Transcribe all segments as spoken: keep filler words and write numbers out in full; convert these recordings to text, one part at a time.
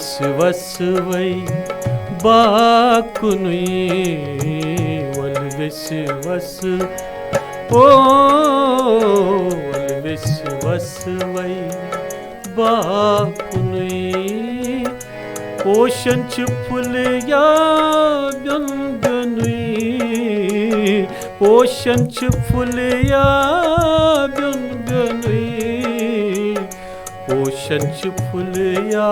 وس وس وے باکنُے، ول وس وس، او، ول وس وس وے باکنُے۔ پوشن چھِ پھُلیا بیوٚن بیوٚنُے، پوشن چھِ پھُلیا بیوٚن بیوٚنُے، پوشن چھِ پھُلیا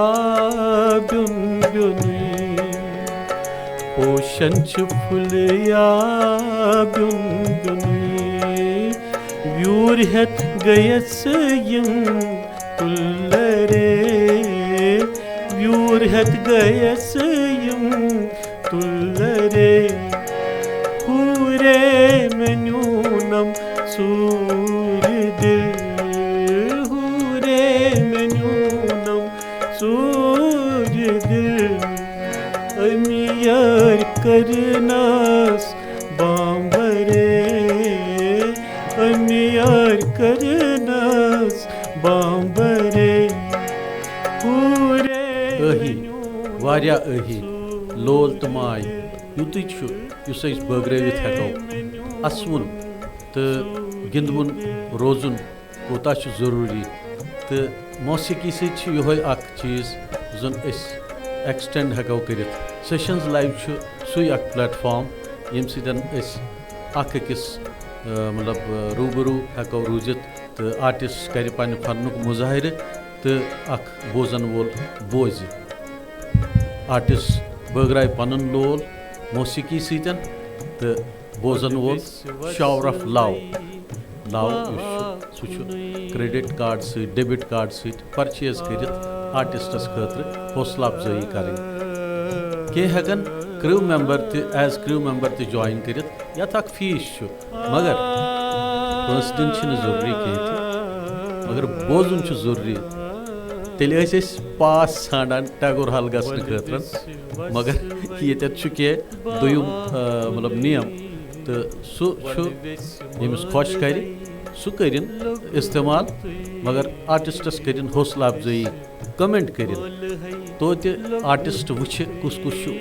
بیوٚن بیوٚنُے، پوشن چھِ پھُلیا بیوٚن بیوٚنُے۔ ویوٗر ہٮ۪تھ گٔیَس یِم تُلرے، ویوٗر ہٮ۪تھ گٔیَس یِم تُلرے۔ ہورے مےٚ نیوٗنم ژوٗرِ دِل، ہورے مےٚ نیوٗنم ژوٗرِ دِل۔ أمی یٲرۍ کٔرنَس بامبرے، أمی یٲرۍ کٔرنَس بامبرے۔ ہورے ٲہی، واریاہ ٲہی، لول تہٕ ماے، یُتُے چھُ یُس أسۍ بٲگرٲوِتھ ہٮ۪کو۔ اَسوُن تہٕ گِنٛدوُن روزُن کوٗتاہ چھُ ضروٗری، تہٕ موسیقی سۭتۍ چھُ یِہوٚے اکھ چیٖز یُس زَن أسۍ extend ہٮ۪کو کٔرِتھ۔ Sessions Live چھُ سُے اکھ platform ییٚمہِ سۭتۍ أسۍ اکھ أکِس، آ، مطلب، آ، روٗبروٗ ہٮ۪کو روٗزِتھ تہٕ artist کرِ پننہِ فنُک مظٲہرٕ تہٕ اکھ بوزن وول بوزِ۔ Artist بٲگراوِ پنُن لول موسیقی سۭتۍ تہٕ بوزن وول shower of love، love یُس چھُ، سُہ چھُ credit card سۭتۍ، debit card سۭتۍ purchase کٔرِتھ artistس خٲطرٕ حوصلہٕ افزٲیی کرٕنۍ۔ کینٛہہ ہٮ۪کن crew member تہِ، as crew member تہِ join کٔرِتھ، یتھ اکھ fees چھُ، مگر پونٛسہٕ دیُن چھُنہٕ ضروٗری کینٛہہ تہِ، مگر بوزُن چھُ ضروٗری۔ تیٚلہِ ٲسۍ أسۍ pass ژھانڈان ٹیگور ہال گژھنہٕ خٲطرٕ، مگر ییٚتٮ۪تھ چھُ کینٛہہ دوٚیُم، آ، مطلب، نیم، تہٕ سُہ چھُ ییٚمِس خۄش کرِ، سُہ کٔرِن استعمال، مگر artistس کٔرِن حوصلہٕ افزٲیی، comment کٔرِن۔ توتہِ artist وٕچھِ کُس کُس چھُ، آ،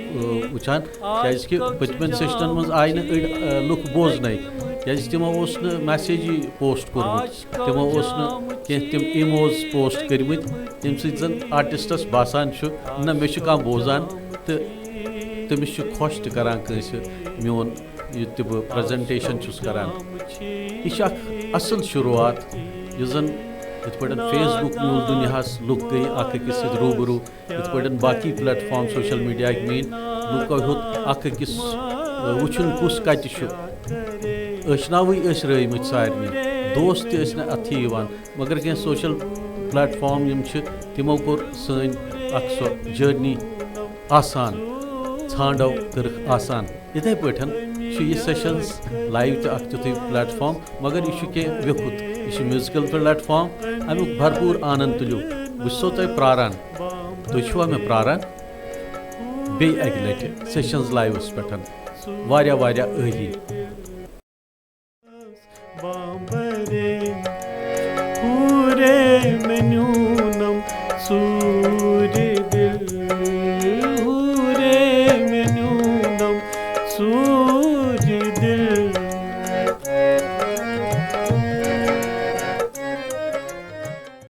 وٕچھان، کیازِ کہِ پٔتمٮ۪ن sessionن منٛز آیہِ نہٕ أڑۍ، آ، لُکھ بوزنَے، کیازِ تِمو اوس نہٕ message ی post کوٚرمُت، تِمو اوس نہٕ کینٛہہ تِم emo's post کٔرمٕتۍ، ییٚمہِ سۭتۍ زَن artistس باسان چھُ، نہ، مےٚ چھُ کانٛہہ بوزان تہٕ تٔمِس چھُ خۄش تہِ کران کٲنٛسہِ میون یہِ تہِ بہٕ presentation چھُس کران۔ یہِ چھِ اکھ اصل شروٗعات، یُس زَن یِتھ پٲٹھۍ Facebook میوٗل دُنیاہَس لُکھ گٔے اکھ أکِس سۭتۍ روٗبروٗ، یِتھ پٲٹھۍ باقی platform social media ہٕکۍ میٖنۍ لُکو ہیوٚت اکھ أکِس، آ، وٕچھُن کُس کَتہِ چھُ۔ ٲشناوٕے ٲسۍ رٲومٕتۍ سارنٕے، دوست تہِ ٲسۍ نہٕ اَتھِ یِوان، مگر کینٛہہ social platform یِم چھِ، تِمو کوٚر سٲنۍ اکھ سۄ journey آسان، ژھانٛڈو کٔرٕکھ آسان۔ یِتھَے پٲٹھۍ چھُ یہِ Sessions Live تہِ اکھ تیُتھُے platform، مگر یہِ چھُ کینٛہہ ویوٚکھُت۔ یہِ چھُ musical platform، اَمیُک بھرپوٗر آنند تُلِو۔ بہٕ چھُسو تۄہہِ پرٛاران۔ تُہۍ چھِوا مےٚ پرٛاران؟ بیٚیہِ اَکہِ لَٹہِ Sessions Live-س پٮ۪ٹھ۔ واریاہ، واریاہ ٲہی۔ بامبرے، ہورے مےٚ نیوٗنم ژوٗرِ دِل، ہورے مےٚ نیوٗنم ژوٗرِ